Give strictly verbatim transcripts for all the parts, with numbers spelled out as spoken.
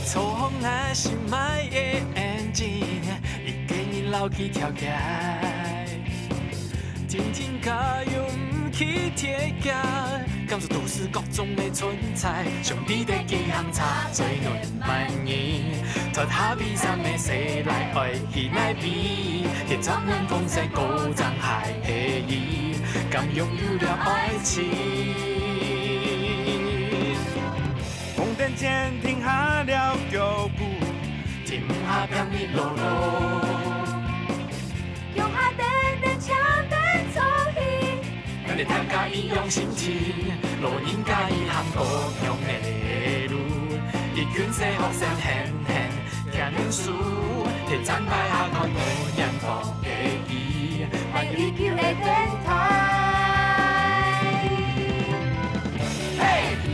坐好𠊎心愛个engine，一个人摎佢跳起。天天加油毋去停歇，感受都市各種个存在，兄弟的機行車最能滿意。脫下悲傷个細賴愛去哪位？去專門豐盛高漲海黑夜，敢擁有了愛情？ 紅燈前停下了腳步，停下拼命路路。腳下等等，搶等衝去。咱兜大家一樣心情，老人家也行各樣个路。一群細學生喊喊牽手，提前排下看無人放个佢，還有依舊个等待。 嘿，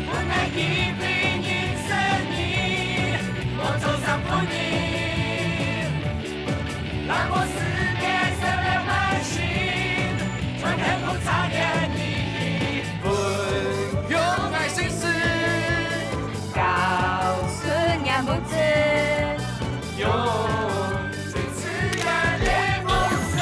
分𠊎機會認識你，莫做三分一。讓我世界燒了滿心，全天不差點你。分用愛心事，告訴你不知，用最自然的方式。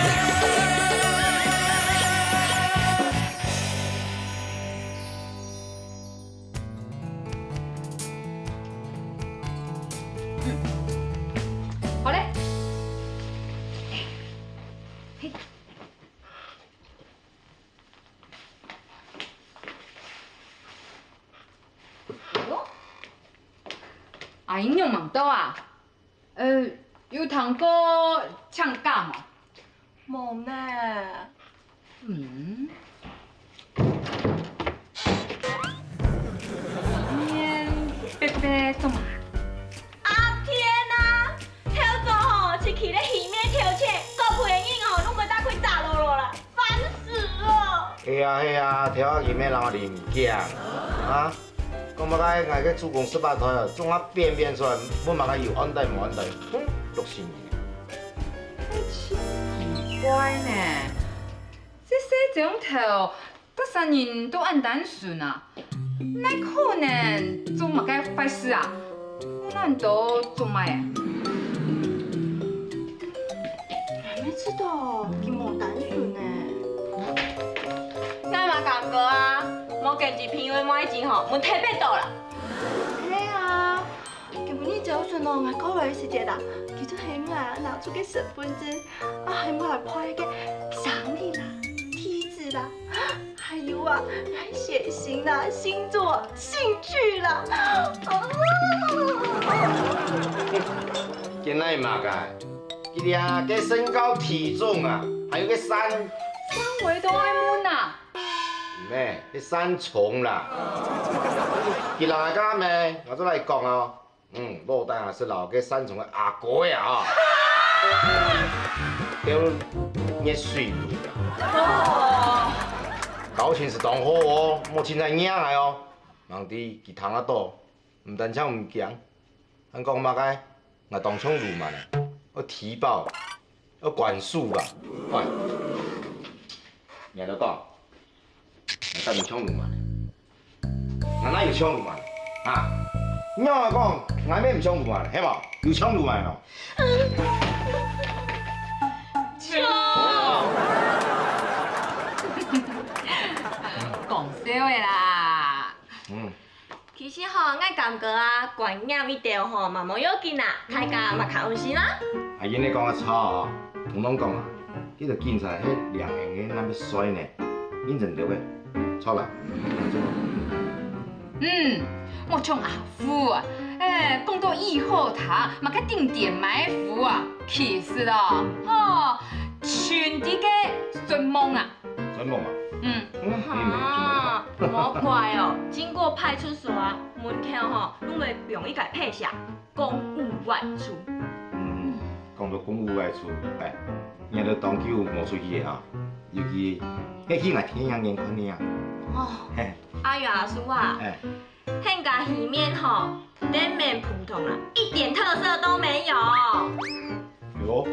好咧。嘿。哎喲，阿姨，你有吂到啊？呃，有聽過請假無？無呢。 嗯。面白白做麼？啊天啊！頭早吼，就企在戲院頭前，各位人吼，攏會打開打囉囉啦，煩死了！係啊係啊，頭下戲院人啉驚啊！講麼个𠊎个祖公十八代，總下變變出來，問麼个有安代無安代，哼，六十年。真奇怪呢！ 這細庄頭，逐儕人都恁單純啊，哪可能做麼个壞事啊？恁多做麼个？𠊎乜知道，佢無單純呢。𠊎嘛感覺啊，無根據評委滿意吼，問題變多啦。係啊，今晡日朝晨哦，𠊎過來个時節啊，佢就喊𠊎拿出个身份證， 啊，喊𠊎來報个生日啦、地址啦，還有啊，𠊎血型啦、星座、興趣啦。見來麼个？佢這个身高體重啊，還有个三，三圍都愛問啊？毋係，該三重啦。佢哪个咩？𠊎再來講哦。 嗯，老弟啊，係摎該三重个阿哥呀啊，都熱水爐啊。交情係當好哦，莫凊彩惹𠊎哦。吂知佢聽得到，毋單淨毋驚，還講麼个𠊎當像鱸鰻呢，愛踢爆，愛灌輸吧。喂，你都講，𠊎當你像鱸鰻呢？ 𠊎哪有像鱸鰻？啊？你仰會講𠊎乜毋像鱸鰻，係無？有像鱸鰻無？像！講笑个啦。嗯。其實吼，𠊎感覺啊，觀念一條吼，嘛無要緊啊，大家嘛較安心啊。阿英你講个著哦，同啷講啊， 佢兜警察係兩個人个，哪會衰呢？認真兜个，著啦。嗯，莫像阿富啊，哎，講到已好聽，麼个頂點埋伏啊，其實哦，吼，全知个說夢啊。說夢啊？嗯。嗯，哈，無怪哦，經過派出所啊，門口吼，攏會放一個牌仔。 公務外出。嗯，講到公務外出，哎，你兜當久無出去个哈，尤其係去𠊎電影院看電影。哦，嘿，阿元阿叔啊，哎，恁个戲院吼，真蠻普通啦，一點特色都沒有。喲，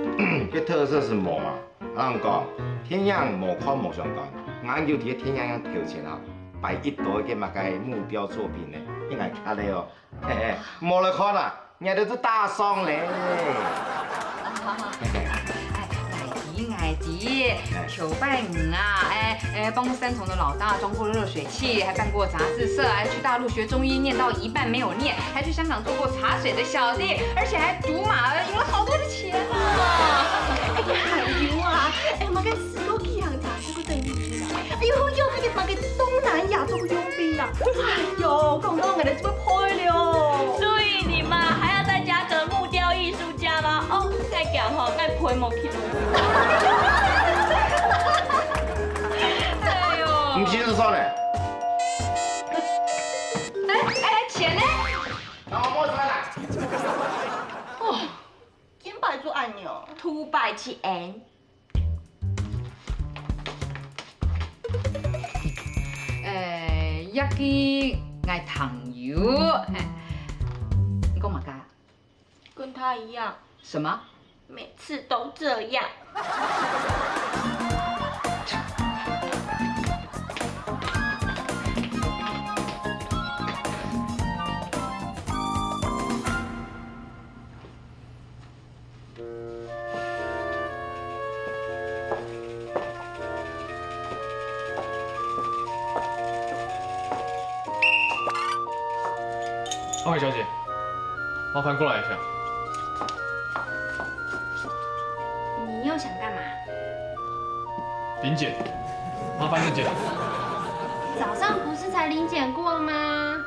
這特色係無嘛？ 𠊎同你講，電影無看無相干，𠊎有在電影院頭前啊，擺一堆个麼个目標作品呢，你愛看了哦，嘿嘿，無來看啊，你都是打爽咧。哎，大弟，大弟，頭擺你啊，哎哎，幫三重的老大裝過熱水器，還辦過雜誌社，還去大陸學中醫，念到一半沒有念，還去香港做過茶水的小弟，而且還賭馬，贏了好多的錢啊！哎呀，還有啊，哎，麼个試過去行茶，試過對面去啦。哎呦，有那個麼个東南亞做過傭兵啦。哎呦，講到我的就會破了。所以你嘛還要再加個木雕藝術家嗎？哦，再講吼，再賠莫去。哎呦，毋係就算了。哎哎，錢呢？那我摸出來啦。哦，今擺就恁樣。Two by G N。 呃，這個𠊎朋友，嘿，你講麼个？跟他一樣。什麼？每次都這樣。方小姐，麻煩过来一下。你又想干嘛？林姐，麻烦林姐。早上不是才临检过吗？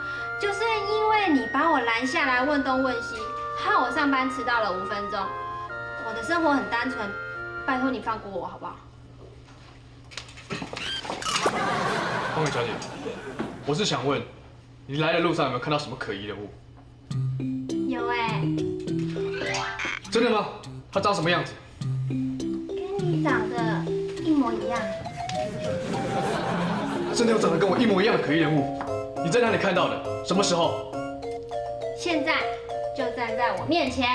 就是因为你把我拦下来问东问西，害我上班迟到了五分钟。我的生活很单纯，拜托你放过我好不好？方宇小姐，我是想问，你来的路上有没有看到什么可疑人物？有哎。真的吗？他长什么样子？跟你长得一模一样。真的有长得跟我一模一样的可疑人物？你在哪里看到的？什么时候？现在就站在我面前。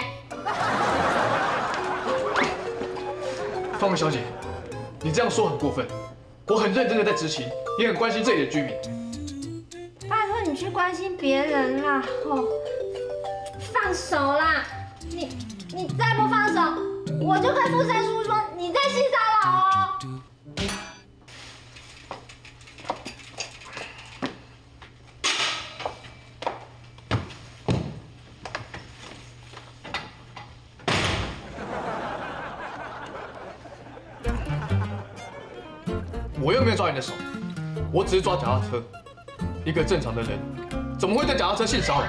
方宇小姐，你这样说很过分。我很认真的在执勤，也很关心这里的居民。拜托你去关心别人啦，吼！放手啦！你你再不放手，我就跟富山叔叔说你在性骚扰哦。我又没有抓你的手，我只是抓脚踏车。一个正常的人，怎么会对脚踏车性骚扰？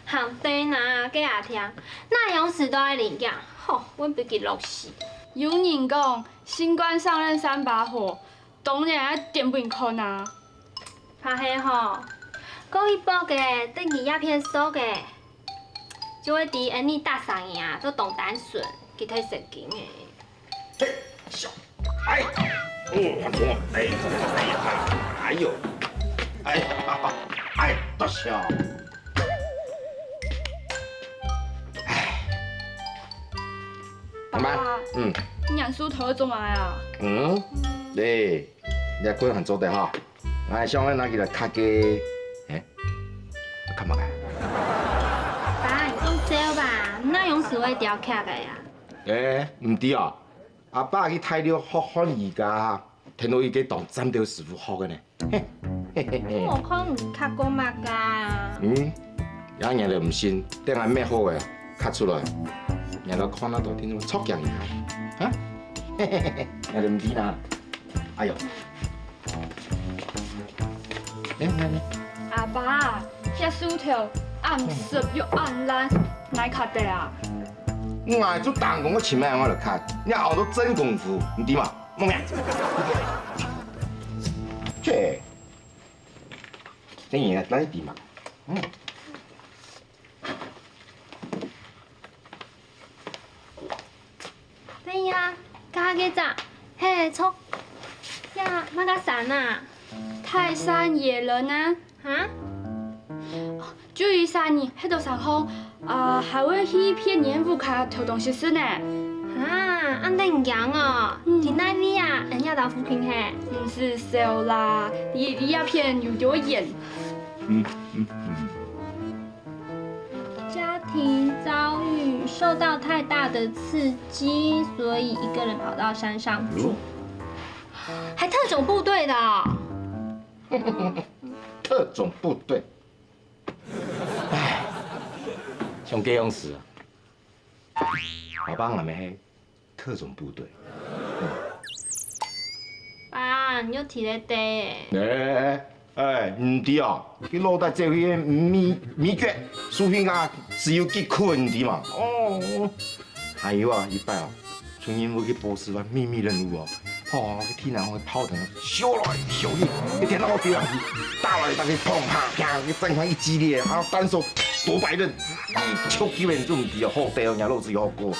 行對哪个啊聽，哪樣事都愛臨檢，吼，阮比佢落屎。有人講，新官上任三把火，當然愛展分你看啊。怕係吼，過一駁个，等佢這片熟个，就會知𠊎俚大三个啊，都當單純，佢忒神經个。 嘿，咻，哎，哦，哎，哎呀，哎呦，哎，哎，大笑。哎，阿媽，爸爸，嗯，你眼珠頭做麼个啊？嗯，對，你還還做得哈？哎，想愛拿起來看个，哎，看麼个？爸，你講笑吧，哪樣事會刁刻个呀？哎，毋知啊。 阿爸去大陸學漢語家，聽到一个當讚个師傅學个呢。嘿，嘿，嘿，嘿。我看你刻過麼个啊？嗯，也你都毋信，等下搣好个，刻出來，你都看得到，聽到著驚一下，哈？嘿，嘿，嘿，嘿，你都毋知啦。哎呦， 哎，哎，哎。阿爸，這手套恁濕又恁爛，哪刻得啊？𠊎就當講𠊎尋个，𠊎來看，你學到真功夫，你知無？莫命！切，這人哪知嘛？嗯。 等一下，該个隻，嘿，著，呀，麼个山啊？泰山野人啊。哈？第三日，歇到山項，啊，還會去別人屋下偷東西食呢。啊，恁得人驚哦！嗯。在哪位啊？恁樣到附近嘿？毋使愁啦，離這片有多遠？嗯嗯嗯。家庭遭遇受到太大的刺激，所以一个人跑到山上住。还特种部队的哦。特种部队。唉，像這樣事啊，爸爸俺们係特种部队。爸，你又提了地。哎哎，毋知啊，佢老弟走去美美國，所以啊，只有佢困，毋知嘛。哦。 還有啊，一擺哦，出任務去波斯灣祕密任務哦，吼，去天南會炮彈燒來燒去，一天到晚飛上去，打來打去，砰啪啪，佢戰況一激烈，啊，單手奪百人，一球基本中底哦，好得哦，人老子有好過。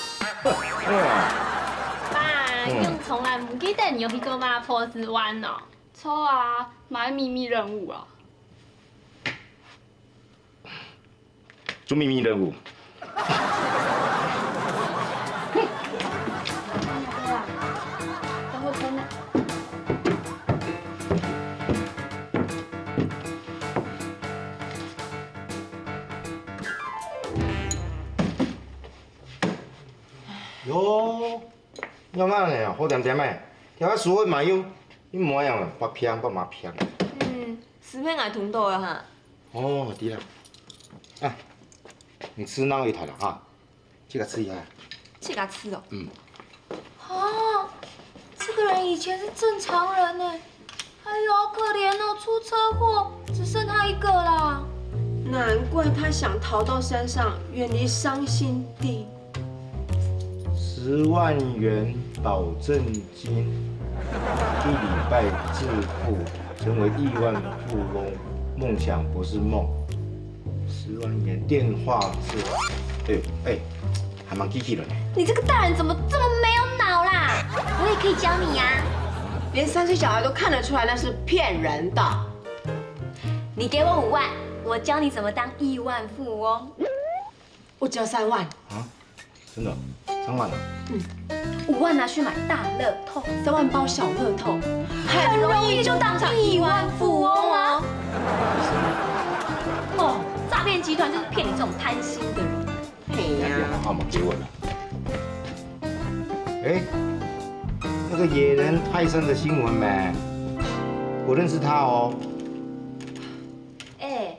爸，你從來毋記得你有去過嘛波斯灣哦？錯啊，買祕密任務啊。 做祕密任務。喲，仰仔呢？好恬恬个，聽下書會嘛有，你莫樣，發病發麻病。嗯，書係𠊎同到个哈。 哦，對了，啊，你吃那一台了哈，這個吃一下。這個吃哦。嗯。啊，這個人以前是正常人呢，哎呦，好可憐哦，出車禍只剩他一個啦。難怪他想逃到山上，遠離傷心地。十萬元保證 金，一禮拜致富，成為億萬富翁，夢想不是夢。十萬元電話是，哎呦哎，還蠻機器人。你這個大人怎麼這麼沒有腦啦？我也可以教你呀。連三歲小孩都看得出來那是騙人的。你給我五萬，我教你怎麼當億萬富翁。我只要三萬。啊？ 真的，三萬啊？嗯，五萬拿去買大樂透，三萬包小樂透，很容易就当上亿万富翁哦。哦，诈骗集团就是骗你这种贪心的人。哎呀，电话号码给我了。哎，那个野人泰森的新闻没？我认识他哦。哎。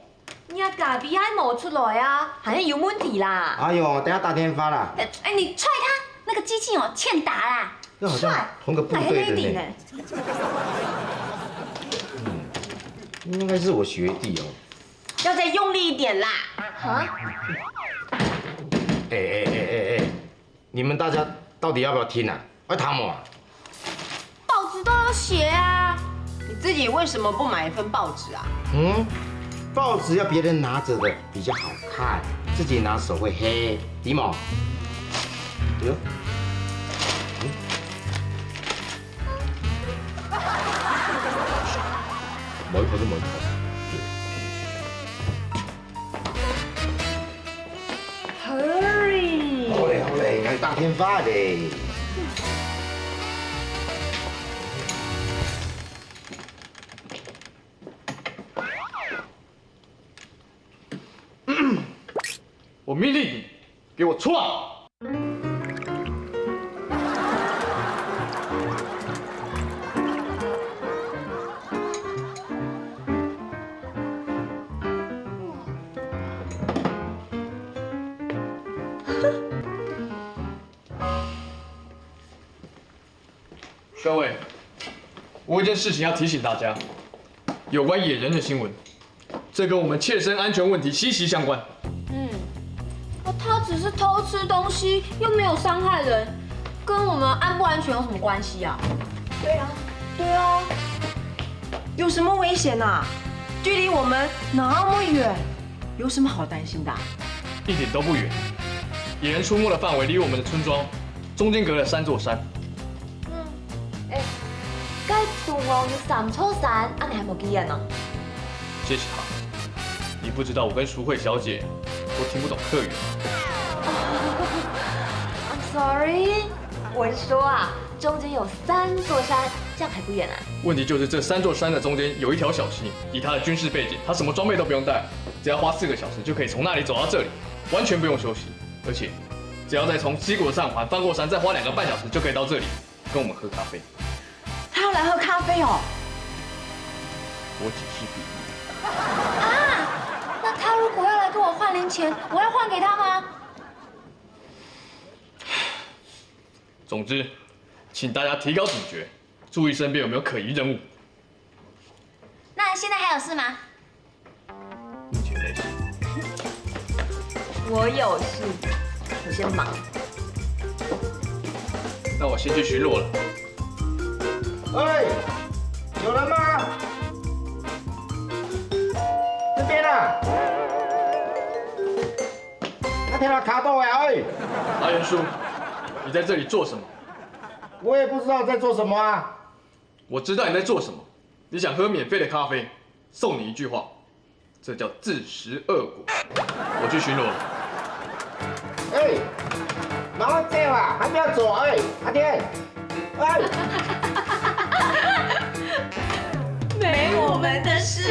若咖啡还没出来啊，好像有问题啦。哎呦，等下打电话啦。哎，你踹他，那个机器哦，欠打啦。那好像同个部队的呢。嗯，应该是我学弟哦。要再用力一点啦。啊？哎哎哎哎哎，你们大家到底要不要听啊？要听么？ 报纸都要写啊。你自己为什么不买一份报纸啊？嗯，报纸要别人拿着的比较好看，自己拿手会黑，对吗？哎呦，嗯，某一口是某一口。 Hurry！好嘞好嘞，来打电话嘞。我命令你，给我出来！ 各位，我有一件事情要提醒大家，有关野人的新闻，这跟我们切身安全问题息息相关。嗯，哦，他只是偷吃东西，又没有伤害人，跟我们安不安全有什么关系啊？对啊，对啊，有什么危险啊？距离我们那么远，有什么好担心的啊？一点都不远，野人出没的范围离我们的村庄中间隔了三座山。嗯，哎，该地方有三座山，啊，你还没去啊？谢谢他，你你不知道我跟淑慧小姐都听不懂客语。I'm sorry，我是说啊，中间有三座山，这样还不远啊？问题就是这三座山的中间有一条小溪，以他的军事背景，他什么装备都不用带，只要花四个小时就可以从那里走到这里，完全不用休息。而且，只要再从溪谷上环翻过山，再花两个半小时就可以到这里，跟我们喝咖啡。他要来喝咖啡哦。我只是比喻。啊，那他如果要来跟我换零钱，我要换给他吗？总之，请大家提高警觉，注意身边有没有可疑人物。那现在还有事吗？目前没事。我有事，我先忙。那我先去巡逻了。哎，有人吗？这边啊！那天他卡到哎，哎。阿元叔，你在这里做什么？我也不知道在做什么啊。我知道你在做什么，你想喝免费的咖啡，送你一句话，这叫自食恶果。我去巡逻了。哎，马上走啊，还不要走哎，阿天，哎。没我们的事。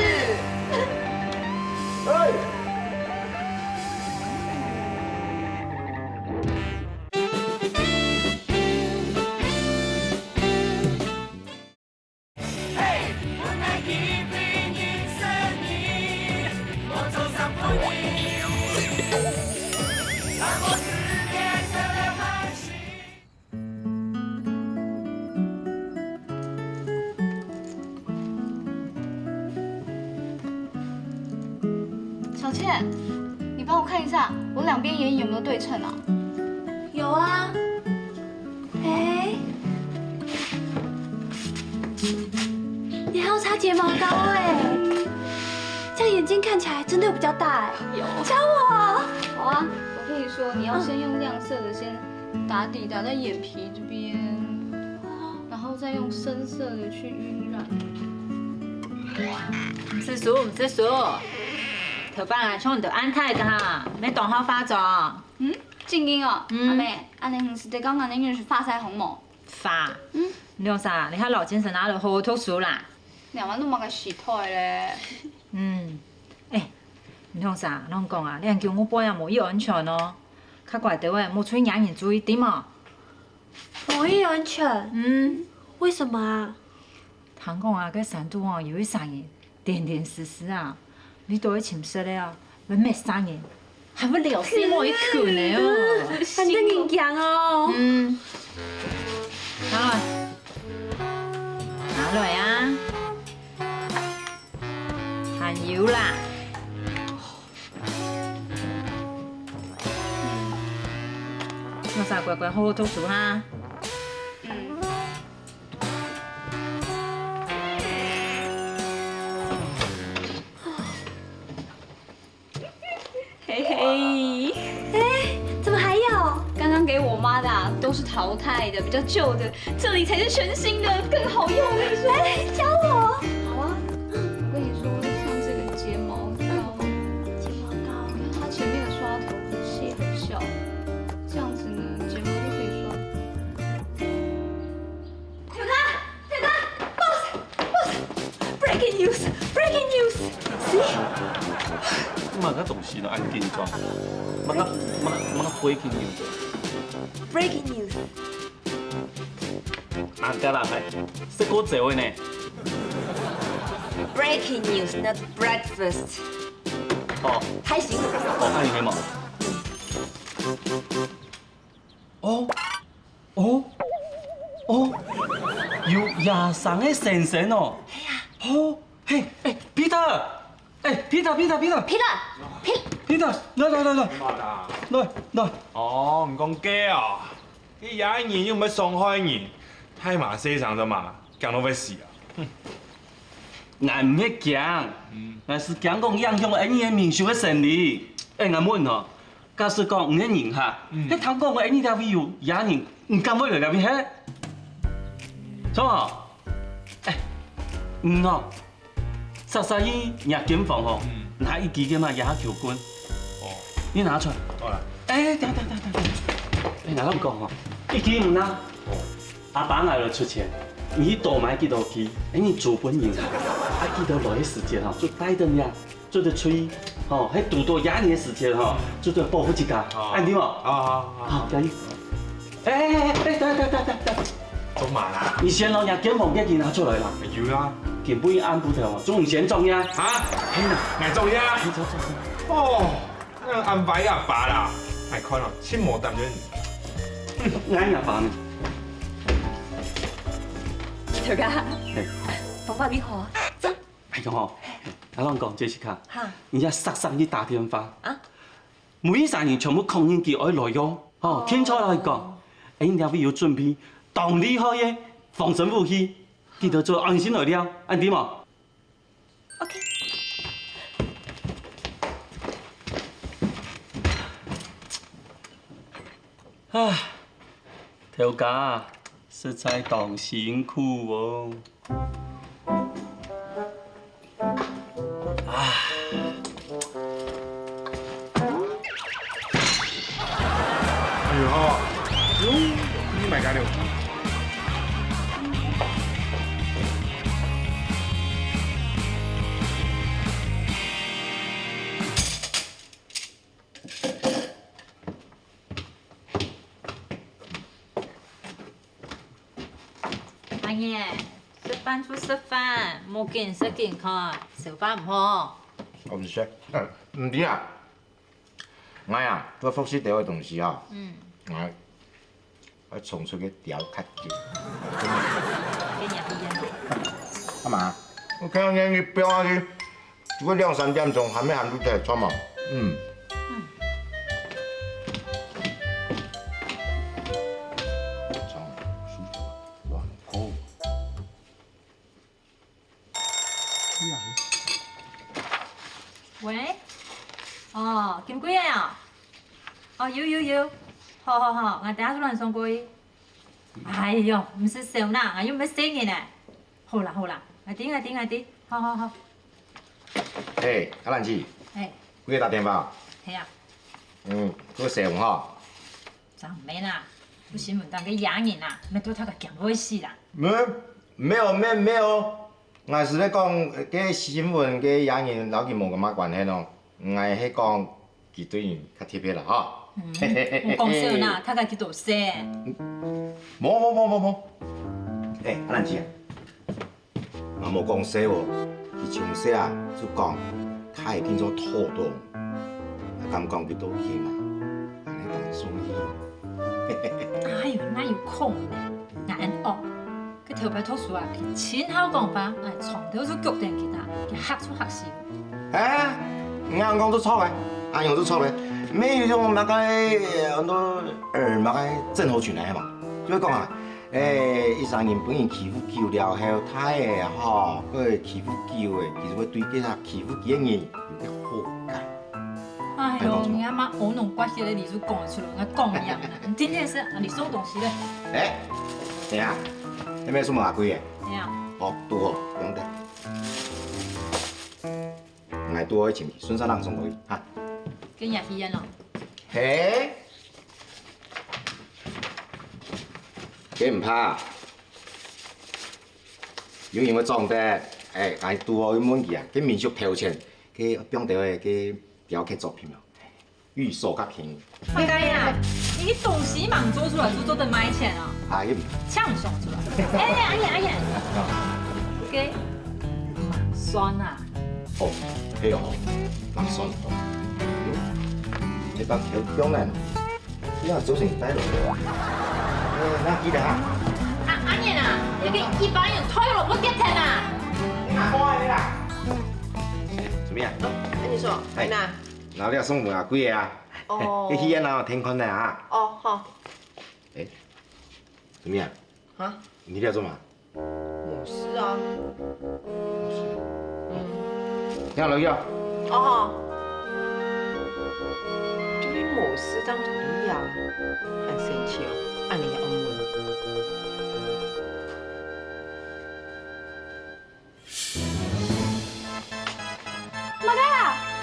哎。小倩，你帮我看一下，我两边眼影有没有对称啊？有啊。哎，你还要擦睫毛膏哎，这样眼睛看起来真的有比较大哎。有。教我。好啊，我跟你说，你要先用亮色的先打底，打在眼皮这边，然后再用深色的去晕染。毋使輸，毋使輸，頭擺啊，像你都恁大个哈，愛當好化妝。嗯，正經哦，嗯。阿妹，恁樣你係在講𠊎等認識發腮紅無？發？嗯。你講啥？你還老精神啊，就好好讀書啦。你還攏麼个時代咧？嗯，哎，你講啥？亂講啊，你恁久我背也無異安全哦。較乖兜仔，莫出去惹人注意，知無？ 無異安全？嗯。為什麼啊？聽講啊，該山肚哦，有一儕人恬恬時時啊，你都會尋食个啊，會滅殺人，還會撩死某一群个哦。嗯，還得人驚哦。嗯。拿來，拿來啊！還有啦。 那啥，乖乖好好讀書哈。嗯。嘿嘿。哎，怎麼還有？剛剛給我媽的啊，都是淘汰的，比較舊的，這裡才是全新的，更好用，我跟你說。哎，教我。好啊，我跟你說，像這個睫毛膏，嗯，睫毛膏，你看它前面的刷頭很細很小，這樣子呢，睫毛就可以刷。大哥，大哥，boss，boss，breaking news，breaking news，see？麼个東西呢？恁緊張？麼个麼个麼个breaking news？Breaking news。 啊，該啦，係，食過朝个呢。Breaking news, not breakfast。哦。開始。哦，恁樣係無？哦，哦，哦，有野生个先生哦。係啊。哦，嘿，哎，Peter，哎，Peter，Peter，Peter，Peter，Peter，來來來來，來來。哦，你講該啊。 該野人又毋會傷害人，大嫲細聲做麼，驚到會死啊！哼。𠊎毋係驚，嗯。𠊎係驚講影響𠊎俚个民宿个生理。哎，𠊎問哦，假使講你个人客，嗯。係聽講𠊎俚這位有野人，你敢會來這位係？著無？哎，嗯哦， 煞煞去若間房吼，嗯。拿一支个嘛，野球棍。哦。你拿出來。好啦。哎，等等等等等。哎，𠊎同你講吼，一支毋拿，阿爸𠊎來出錢，你去多買幾多支，哎，你租分人啊，啊，幾多來个時節吼，就帶等呀，做得出去，吼，還堵到野人个時節吼，就得保護自家，哦。恁樣無？好，好，好。好，加油。哎，哎，哎，等等等等等。做麼啦？你先摎若間房間拿出來啦。有啊。今晡日暗晡頭，中午先裝呀。啊？嘿啦。𠊎裝呀？你走走走。哦。 恁恁壞阿爸啦，𠊎看哦，盡無膽量。嗯，𠊎阿爸呢？頭家，嘿。方法你好。哎喲吼，阿龍講，Jessica，哈。你要煞煞去打電話。啊？每一儕人全部確認佢愛來用，吼，哦。聽出來講，哎，你會有準備，當厲害个防身武器，記得做安心來了，安定無？ OK。啊，頭家，實在當辛苦哦。啊。 哎喲，你買个了。阿燕，食飯就食飯，莫緊食緊看，消化毋好。我毋食，毋知啊。 𠊎啊，做複習兜个東西啊，嗯。𠊎愛衝出去調較緊。跟你不一樣。幹嘛？我看到你飆下去，只過兩三點鐘，還沒喊出來，著無？嗯。嗯。著，舒服，哇，哦。 喂？哦，金貴个哦？哦，有有有，好好好，𠊎等下就亂送過去。哎喲，毋使愁啦，𠊎又毋係細人呢。好啦好啦，𠊎知𠊎知𠊎知，好好好。嘿，阿蘭姊，嘿。你打電話？係啊。嗯，做得愁吼。 正毋係啦，有新聞講个野人啊，乜都大家驚到會死啦。沒，沒有，沒，沒有。𠊎係在講，該新聞个野人摎佢無麼个關係咯。𠊎係講，佢對人較特別啦，吼。嗯，有講笑啦，大家幾多歲？無，無，無，無，無。哎，阿蘭姊啊， 嘛無講笑哦，佢從細啊就講，佢愛變做土豆，還敢講佢多輕啊，恁呢當中意。哎喲，哪有可能呢？𠊎恁惡，佢頭擺讀書啊，佢盡好講話，哎，長透就腳跈吉他，佢嚇就嚇死。哎，你恁講就著个，恁樣就著个，無有種麼个，呃，安到呃麼个症候群來嘛，就會講啊， 欸，一儕人分人欺負久了後，大个吼，佢欺負久个，其實會對該下欺負佢个人有個好感。哎喲，你阿媽烏龍怪血个，你就講得出來，𠊎講一樣啦。你天天係啊，你送東西咧。欸，等下，該邊送麼个鬼个？等下。哦，堵好，毋用等。 𠊎堵好愛尋佢，順續摎送過去，哈。跟人家去演咯。嘿，該毋怕，有人會裝得。欸，𠊎堵好去問佢啊，該民宿頭前，該放兜个該雕刻作品哦。 玉手較便宜。麼个啊？你東西吂做出來就做得賣錢啊？啊，又毋搶上出來。欸，阿燕，阿燕，該吂算啊？哦，係哦，吂算哦。嗯，這把口香呢？你若做成帶落去哦。呃，那記得哈。啊，阿燕啊，你个一般人退了不跌錢啊？你拿過來的啦。怎麼樣？哦，跟你說，哎。來拿。 然後你也送分阿貴个啊。哦。你去啊，然後聽看呢啊。哦，好。欸，怎麼樣？啊？你這做麼？無事啊。無事。哦。聽落去啊。哦，好。對無事當同意啊，很生氣哦，恁樣也愛問。麼个啊？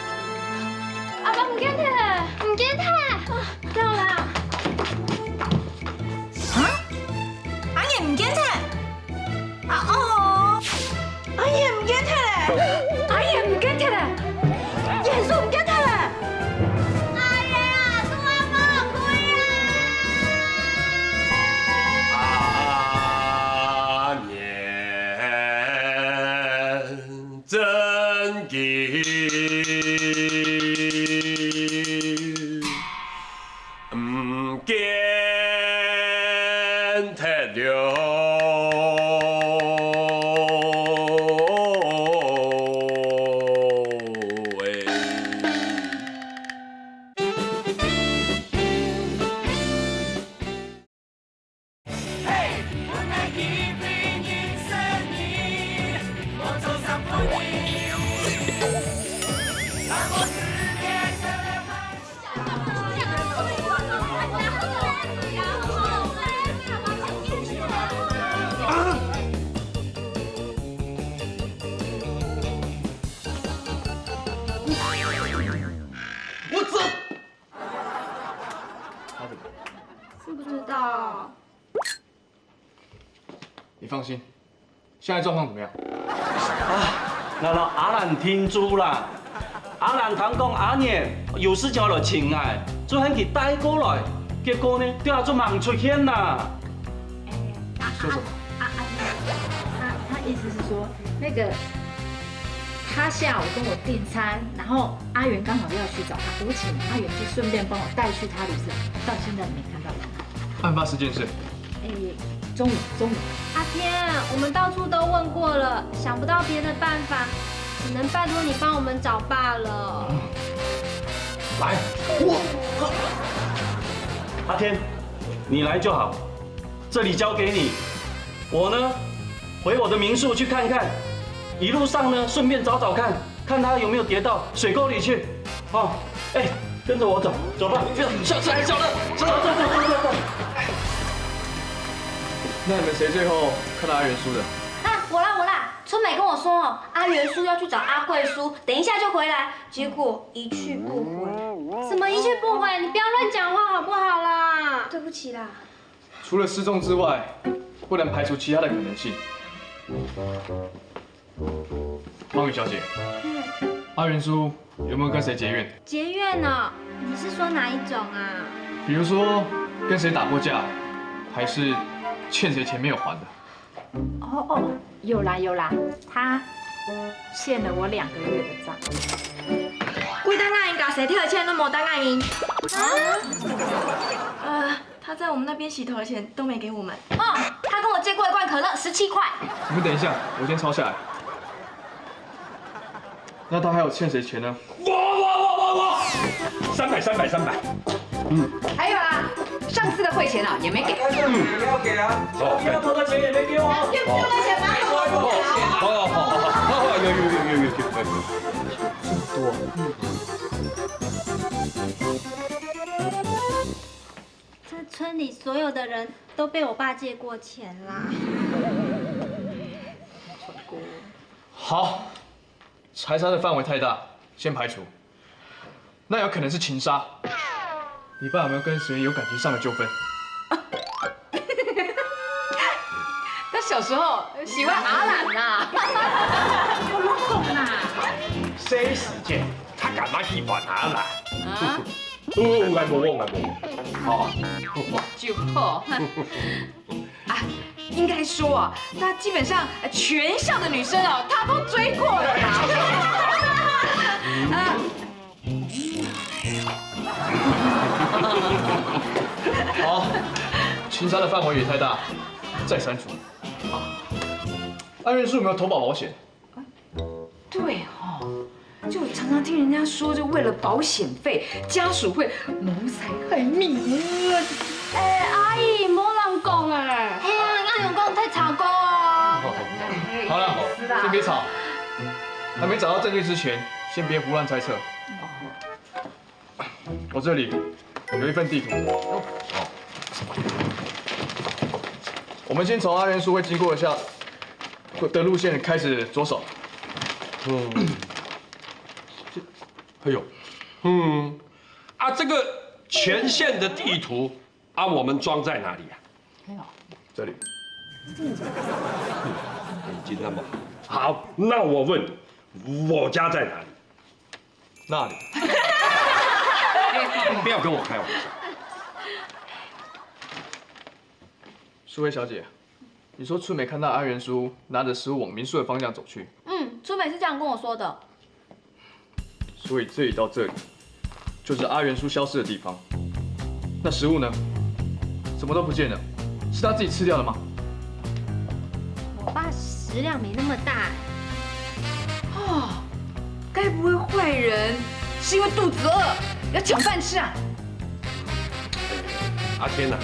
放心，现在状况怎么样？啊，𠊎摎阿蘭定住啦。阿蘭聽講阿源有事情愛來尋𠊎，就喊佢帶過來。結果呢，這下就吂出現啦。说什么？啊啊，他他意思是说，那个他下午跟我订餐，然后阿源刚好要去找他，我请阿源就顺便帮我带去他旅社，到现在没看到人。案发时间是？哎，中午中午。阿天，我们到处都问过了，想不到别的办法，只能拜托你帮我们找罢了。来，我。阿天，你来就好，这里交给你。我呢，回我的民宿去看看，一路上呢，顺便找找看，看他有没有跌到水沟里去。哦，哎，跟着我走，走吧，小小小的，走走走走走走。那你们谁最后看到阿元叔的？啊，我啦我啦，春美跟我说哦，阿元叔要去找阿贵叔，等一下就回来，结果一去不回。什么一去不回？你不要乱讲话好不好啦？对不起啦。除了失踪之外，不能排除其他的可能性。方宇小姐，阿元叔有没有跟谁结怨？结怨呢？你是说哪一种啊？比如说跟谁打过架，还是欠谁钱没有还的？哦哦，有啦有啦，他欠了我两个月的账。幾多个人甲洗頭錢都無得个人。呃，他在我们那边洗头的钱都没给我们。哦，他跟我借过一罐可乐，十七块。你们等一下，我先抄下来。那他还有欠谁钱呢？我我我我我，三百三百三百。还有啊，上次的汇钱啊也没给。不要给啊！哦，要偷的钱也没给我。要偷的钱哪有？好好好好好，有有有有有有。这村里所有的人都被我爸借过钱啦。好，财产的范围太大，先排除。那有可能是情杀。你爸有没有跟谁有感情上的纠纷？他小时候喜欢阿兰呐。我们懂啦。谁时间他干嘛喜欢阿兰？哦，我无，我无。好。就好。啊，应该说啊，他基本上呃全校的女生哦，他都追过了啦。啊，好，情杀的范围也太大，再删除。阿元叔有没有投保保险？对哦，就常常听人家说，就为了保险费，家属会谋财害命。哎，阿姨，莫乱讲哎。嘿啊，阿勇讲太吵过哦。好了，先别吵。还没找到证据之前，先别胡乱猜测。我这里有一份地图。哦，我们先从阿元叔会经过一下的路线开始着手。嗯，哎呦，嗯，啊，这个前线的地图啊，我们装在哪里啊？这里。眼睛那么好，那我问，我家在哪里？那里。不要跟我开玩笑。淑慧小姐，你说春美看到阿元叔拿着食物往民宿的方向走去，嗯，春美是这样跟我说的。所以这里到这里，就是阿元叔消失的地方。那食物呢？怎么都不见了？是他自己吃掉的吗？我爸食量没那么大。哦，该不会坏人是因为肚子饿要抢饭吃啊？阿天呐，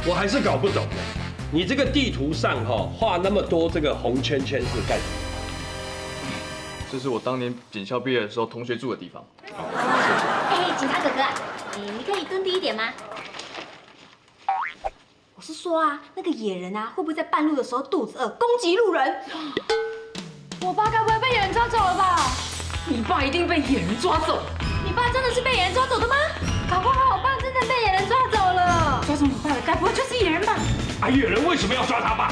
我还是搞不懂呢。你这个地图上哈画那么多这个红圈圈是干什么？这是我当年警校毕业的时候同学住的地方。哎，警察哥哥啊，你可以蹲低一点吗？我是说啊，那个野人啊，会不会在半路的时候肚子饿攻击路人？我爸该不会被野人抓走了吧？你爸一定被野人抓走。你爸真的是被野人抓走的吗？搞不好我爸真的被野人抓走了。抓走你爸的该不会就是野人吧？啊，野人为什么要抓他爸？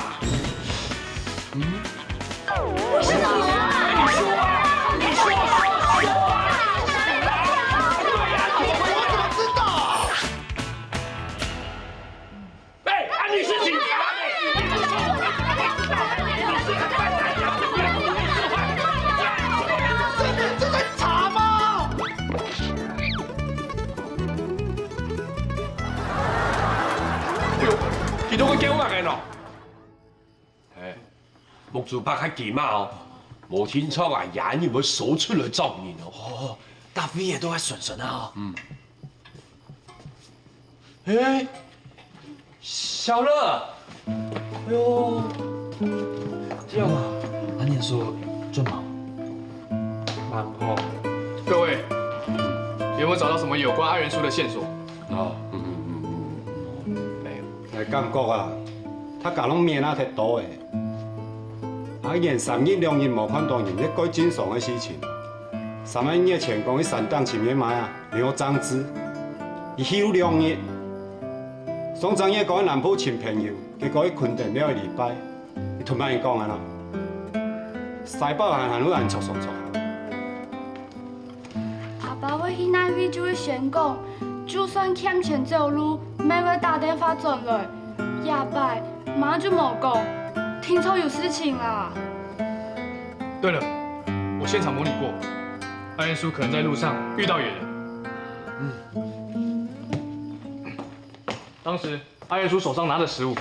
我是老师啊！你说啊，你说啊，你说啊！对呀，你怎么知道？哎，啊，你是警察？这个这个查吗？哎呦，你都会给我干了。 哎，目珠擘較金啊哦，無定著啊，野人會走出來捉人哦。哦，逐位仔都較巡巡啊哦。嗯。哎，小樂，哎呦，這樣啊，恁樣說準無？蠻好。各位，有沒有找到什麼有關阿元叔的線索？哦，嗯嗯嗯嗯，沒有。𠊎感覺啊，大家攏面啊忒多誒。 阿元三日兩日無看到人，這蓋正常个事情。三個月前講去山頂尋佢姆啊，沒有張志。佢去兩日，上正月講去南部尋朋友，結果去墾丁尞一禮拜，佢同麼人講啊啦？西北還還會恁著爽著啊？ 阿爸會去哪位就會先講，就算欠錢走路，乜會打電話轉來。這擺，媽就無講，定著有事情啦。對了，我現場模擬過，阿元叔可能在路上遇到野人。嗯。當時 阿元叔手上拿著食物，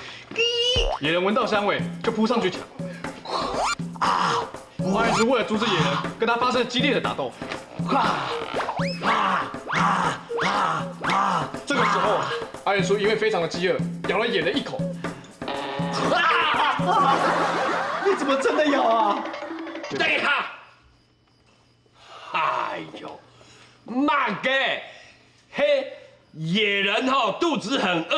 野人聞到香味就撲上去搶。啊！阿元叔為了阻止野人，跟他發生激烈的打鬥。啊！啊！啊！啊！啊！這個時候，阿元叔因為非常的飢餓，咬了野人一口。啊！你怎麼真的咬啊？等一下， 哎喲，麼个？嘿，野人吼肚子很餓，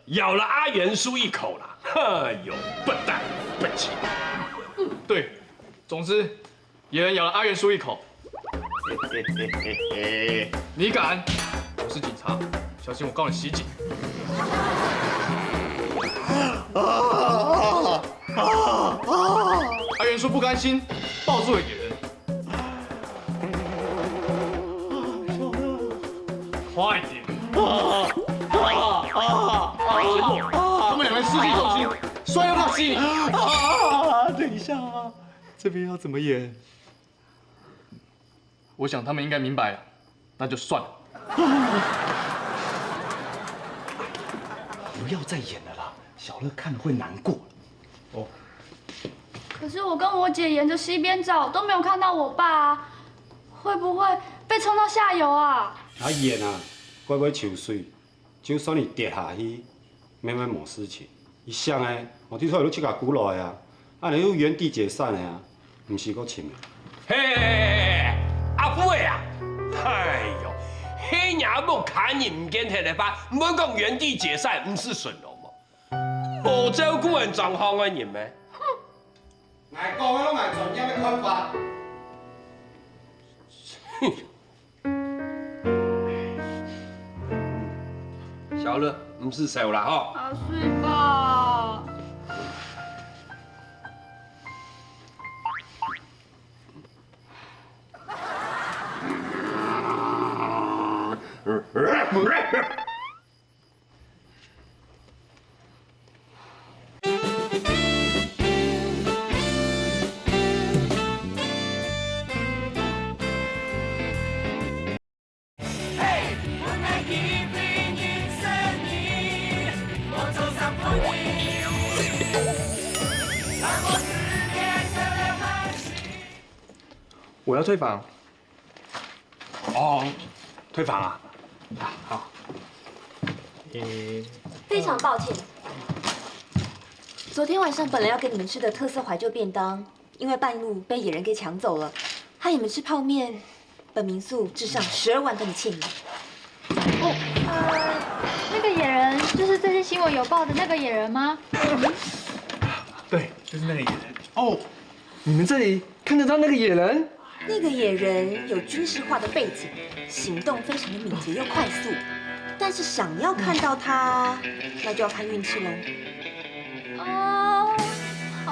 咬了阿元叔一口啦。哎喲，笨蛋，笨蛋！對，總之，野人咬了阿元叔一口。你敢？我是警察，小心我告你袭警。阿元叔不甘心，抱住了野人。 快點！啊！啊！啊！他們兩個失去重心，摔到地上。啊！等一下啊，這邊要怎麼演？我想他們應該明白了，那就算了。不要再演了啦，小樂看了會難過。哦， 可是我跟我姐沿著溪邊找，都沒有看到我爸啊，會不會被沖到下游啊？阿元啊，乖乖泅水，就算你跌下去，乜會無事情。佢想誒，𠊎聽說你自家跍落來啊，恁樣就原地解散了啊，毋使過尋了。嘿，阿富仔啊，哎喲，嘿，若屋下人毋見忒个話，毋好講原地解散，毋使巡邏無？ 無照顧人狀況个人咩？哼！𠊎講个攏𠊎專業个看法。小樂，毋使愁啦吼。阿水吧。 我要退房。哦，退房啊？啊，好。诶，非常抱歉，昨天晚上本来要给你们吃的特色怀旧便当，因为半路被野人给抢走了，害你们吃泡面，本民宿致上十二万份的歉意。哦，呃，那个野人就是最近新闻有报的那个野人吗？对，就是那个野人。哦，你们这里看得到那个野人？那个野人有军事化的背景，行动非常的敏捷又快速，但是想要看到他，那就要看运气喽。哦，好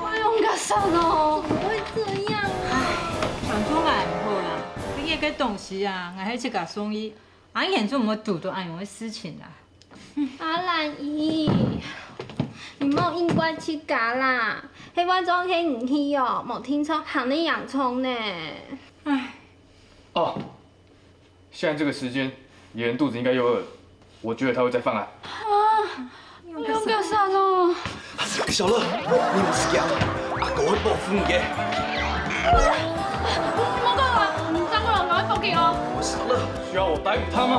我用个啥哦？怎么会这样啊？想出来毋好啦，你个東西啊，𠊎係自家送去，阿賢做毋會堵到恁樣个事情啊。阿蘭姨，你莫應怪自家啦，係萬丈係你去哦，無定著行到洋蔥呢。唉。哦， 現在這個時間，野人肚子應該又餓了，我覺得他會再犯案。啊，用个啥哦？小樂，你毋使驚，阿狗會保護你个。莫講啊，你再講，𠊎會報警哦。小樂，需要我逮捕他嗎？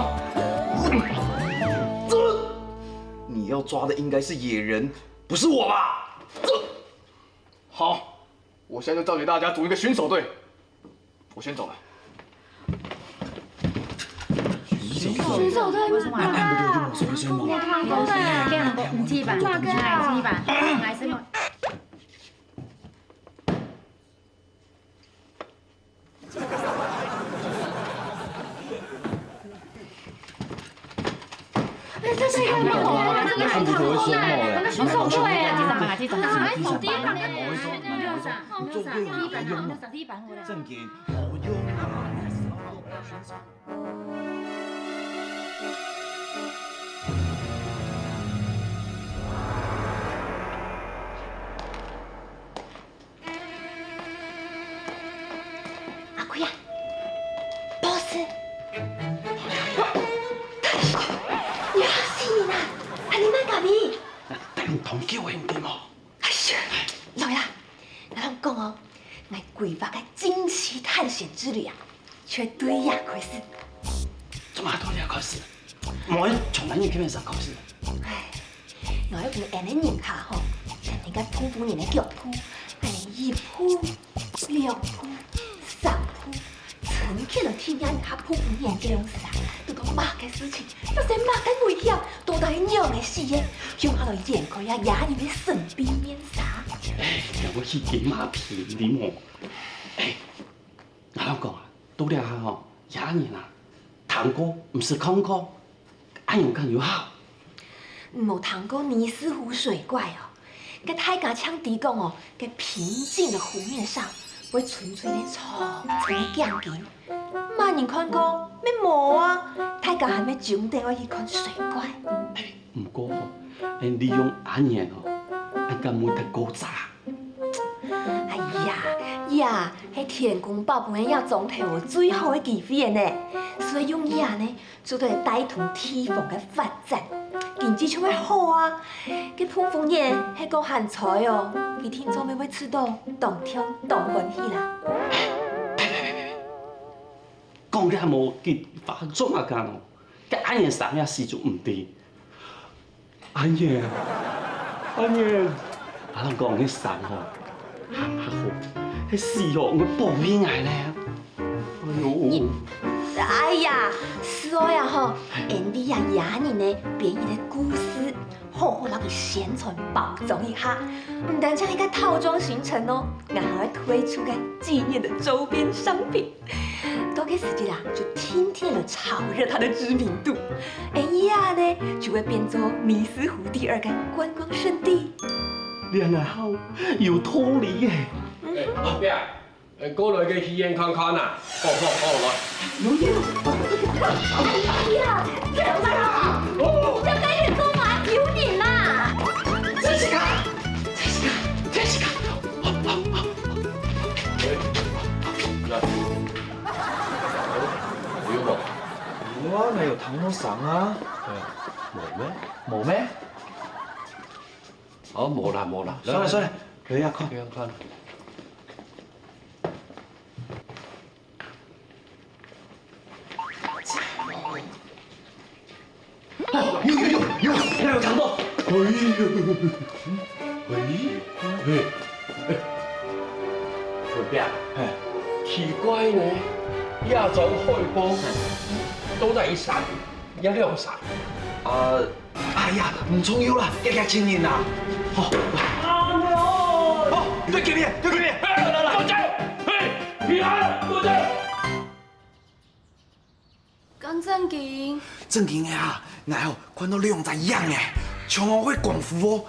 你要抓的應該是野人，不是我吧？好，我現在就召集大家組一個巡守隊。 我先走了。巡守隊嘛，你看，你看，你看，你看，你看，哎，這是一個貓啊，這個很恐怖哎，很恐怖哎，這種啊，這種啊，這種啊，正經，我用啊。 阿貴啊，報紙！嚇死人啊！啊，你莫搞咩？等當久个，毋對無？哎呀，來啦，𠊎同你講哦，𠊎規劃个驚奇探險之旅啊，就對這開始。做麼个對這開始？毋係從男人這片上開始？哎， 𠊎愛分𫣆俚人客吼，跈等該瀑布人个腳步，恁樣一步、兩步、三步，伸起來聽下人客瀑布人个樣式啊，都講麼个事情，發生麼个危險，到底係仰仔死个，向下來掀開啊，野人个神秘面紗。哎，了不起，金馬皮你莫。哎， 𠊎摎你講啊，到這下吼，野人啊，聽過毋識看過，恁樣敢有效？你無聽過尼斯湖水怪哦？該大家常知講哦，該平靜的湖面上，會伸伸个長長个頸根，麼人看過？乜無啊！大家還會爭等愛去看水怪。毋過吼，利用恁樣吼，恁敢會得高炸？哎呀，這係天公伯分𠊎這庄頭最好个機會呢，所以用這呢， 做得帶動地方个發展，經濟就會好啊。該膨風眼係講還在哦，佢定著乜會試著當暢當歡喜啦。講這無佢話做麼个哦？該恁樣生這事就毋對。恁樣，恁樣，阿郎講該生吼，行較好，該事吼，會保衛𠊎呢。 哎喲，哎呀，所以啊吼，恩利啊，這人呢，編一個故事，好好摎佢宣傳包裝一下。毋單淨係個套裝行程哦，𠊎還會推出個紀念的周邊商品。到該時節啊，就天天來炒熱它的知名度。恩利啊呢，就會變做尼斯湖第二個觀光勝地。這下好有道理耶！哎，阿伯， 哎，過來个戲院看看啊！好好好，來。有影！哎呀，這麼大！哦，這個人做麼有人啊？這是个，這是个，這是个！來。有無？有啊，哪有聽到聲啊？無咩？無咩？哦，無啦，無啦。算了算了，來呀，看。這樣看。 哦，有有有有，那有聽到。哎呦，哎，哎，哎，文伯，哎，奇怪呢，這種海報到底一儕，一兩儕？啊，哎呀，毋重要啦，遽遽尋人啦。好，好，對，見面，對，見面，來來來，多謝，嘿，平安，多謝。 敢正經？正經个啊，𠊎哦看到兩隻影仔，像哦會功夫哦。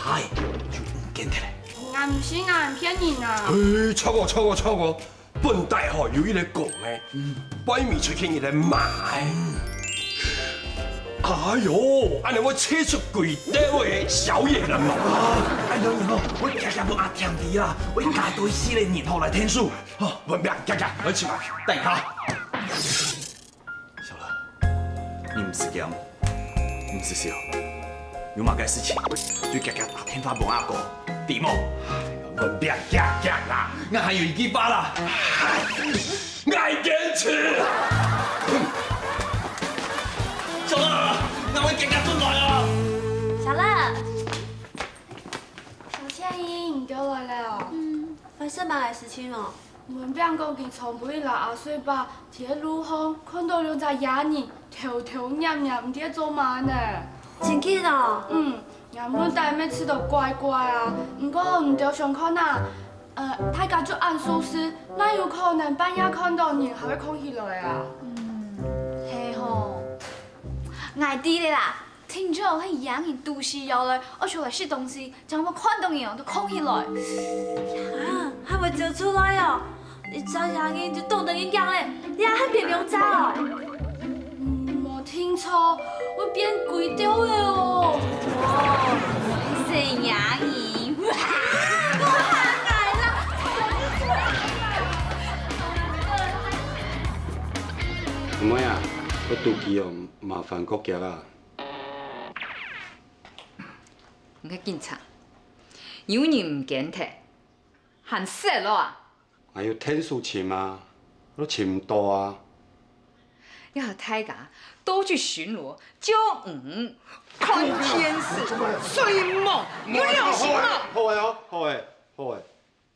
嗨，就毋見忒咧。𠊎毋信啊，騙人啊！嘿，著哦，著哦，著哦！本底吼有一個公个，嗯，背尾出現一個嫲个。哎喲，恁樣會吹出幾多个小野人嘛！啊，恁樣吼，𠊎遽遽分阿添知啦，𠊎加多四個人吼來𢯭手。 好，文伯，遽遽，來去吧，等一下。小樂，你毋使驚，毋使愁，有麼个事情就遽遽打電話分阿哥，知無？文伯，遽遽啦，𠊎還有一句話啦，𠊎堅持。小樂，𠊎會遽遽轉來哦。小樂。小倩姨，你又來了哦。嗯，發生麼个事情哦？ 文伯講佢昨晡日摎阿水伯在路項看到兩隻野人偷偷摸摸毋知做麼呢。真緊哦？嗯，𠊎問底乜試著怪怪啊，毋過你兜想看啊，呃，大家就恁舒適，哪有可能半夜看到人還會囥起來啊？嗯，係吼。𠊎知咧啦， 定著係野人肚屎枵咧，愛出來食東西，正會看到人就囥起來。啊，還會走出來哦！一隻野人就當得人驚咧，這還變兩隻哦！嗯，無定著，會變幾多个哦！哇，細野人，哇，好嚇人啦！毋會啊，𠊎肚飢哦，麻煩閣遽啊！ 你个警察，有人毋見忒，還識了啊？𠊎有𢯭手尋啊，都尋毋到啊。要大家都去巡邏，就你看電視，睡目，有良心無？好誒哦，好誒，好誒。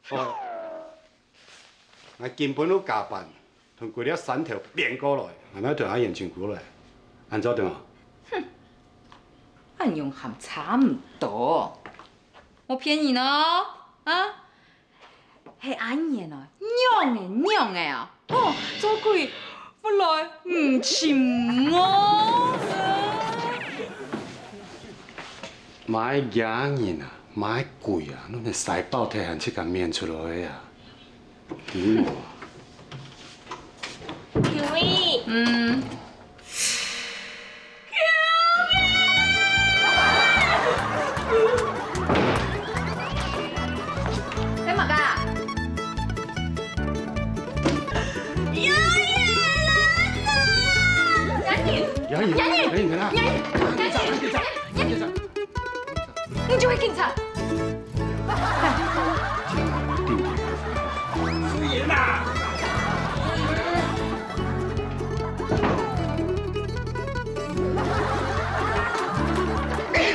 哦，𠊎今晡日加班，同歸粒山頭拚過來，還愛同阿賢請過來，恁做得無？哼，恁樣還差毋多。無騙人哦，啊？係阿賢哦，仰仔仰仔哦，哦，做鬼，毋來毋尋哦。麼个野人啊，麼个鬼啊？攏係西北趯還自家面出來个啊！驚我啊！Kiwi，嗯。幹嘛噶？有野人啊！杨穎，杨穎，杨颖，杨颖，杨颖，杨颖，杨颖，杨颖。 你就係警察。哎，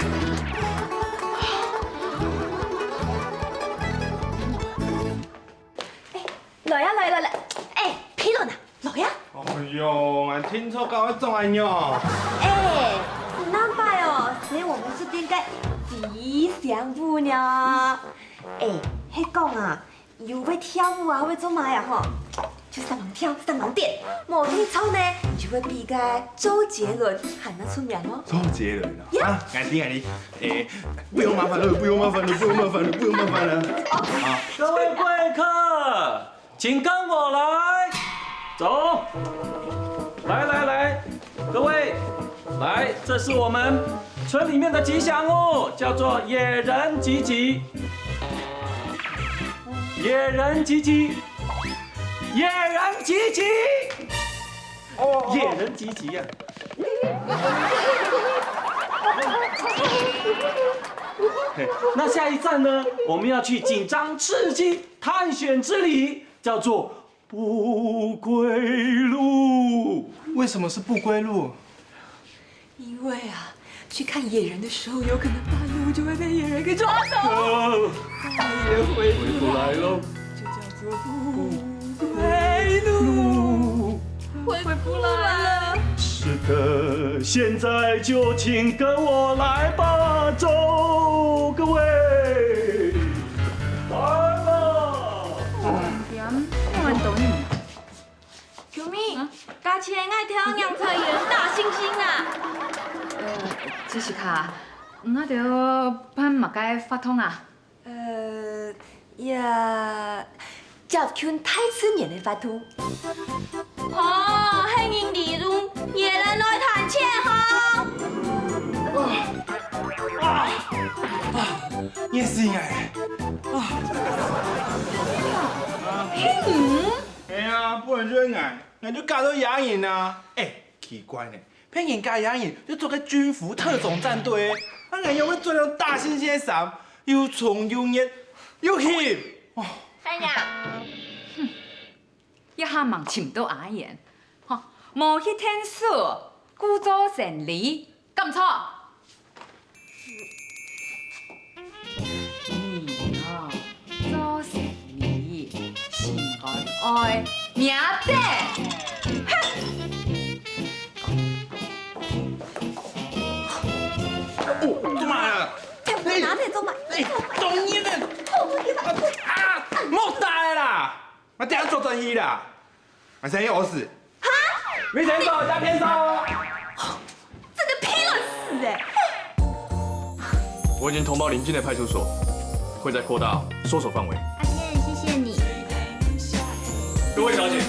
來啊，來，來，來，哎，皮倫啊， 來呀！哎喲，𠊎定著搞到恁樣。哎，你那擺哦，係我們這邊个吉祥物呢。哎，係講啊，有會跳舞啊，會做麼个啊吼？就上網跳，上網點，無定著呢，就會比个周杰倫還較出名哦。周杰倫啊？呀！啊，𠊎知，𠊎知。哎，不用麻煩了，不用麻煩了，不用麻煩了，不用麻煩了。啊，各位贵客， 请跟我来。走。来来来，各位，来，这是我们村里面的吉祥物，叫做野人吉吉。野人吉吉，野人吉吉，哦，野人吉吉呀、嘿，那下一站呢，我们要去紧张刺激探险之旅，叫做不归路。为什么是不归路？因为啊，去看野人的时候，有可能大路就会被野人给抓走，呃，再也回不来了。这叫做不归路。回不来了。是的，现在就请跟我来吧，走，各位，来吧。点，我很懂你。 救命！啊？價錢愛挑，讓出有大猩猩啊！呃，Jessica，你兜辦麼个活動啊？呃，也，接近大自然个活動。哦，係人利用野人來賺錢吼！啊啊啊！熱死𠊎！啊！係你？哎呀，本來就係𠊎。 𠊎就假做野人啊！哎，奇怪呢，別人假野人就著个軍服特種戰隊，啊𠊎仰會著到大猩猩个衫，又重又熱又翕。哦，哎呀，哼，一下吂尋到阿燕，吼，無去𢯭手，故作神離，敢毋著？ 你哦，做生理，心肝愛命短。哦，做麼个啊？拿這做麼个？哎，中意呢！啊，莫打了啦！ 𠊎等下做轉去啦。𠊎先去屙屎。哈？沒錢走，加便所。真的騙人死欸！我已經通報鄰近的派出所，會再擴大搜索範圍。阿健，謝謝你。各位小姐，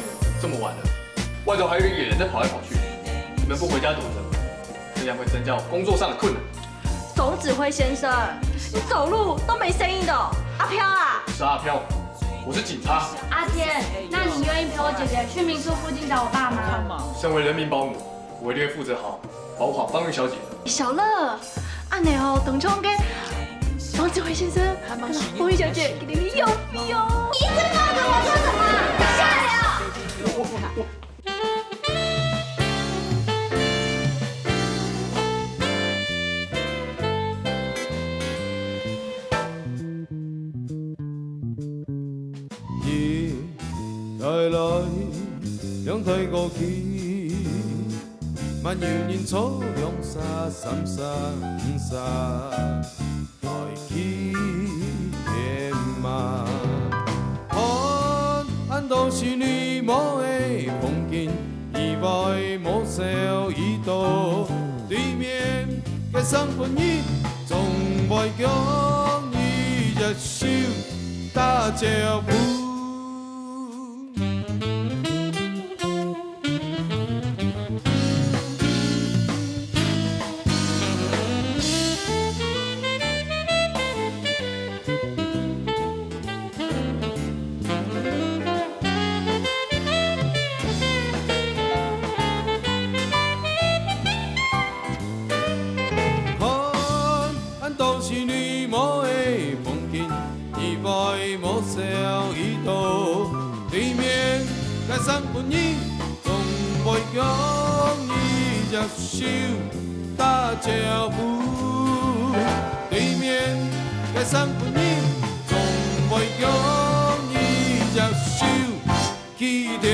這麼晚了，外頭還有一個野人在跑來跑去，你們不回家躲著，這樣會增加我工作上的困難。總指揮先生，你走路都沒聲音的哦。阿飄啊！是阿飄。 我是警察。阿健，那你願意陪我姐姐去民宿附近找我爸嗎？身為人民保姆，我一定會負責好保護好方玉小姐的。小樂，恁仔哦，當像个方志偉先生，還蠻方玉小姐，給你用用。你一直抱著我做什麼？下來哦！ 一代來，兩代過去，還有人坐兩儕、三儕、五儕，來去天馬。看，恁多是你無的風景，以外無少已多，對面个生份人，總會講你招呼。 看，恁多是你無个風景，你會無笑一道。對面个生分你，總會向你握手打招呼。對面个生分你，總會向你握手。 記得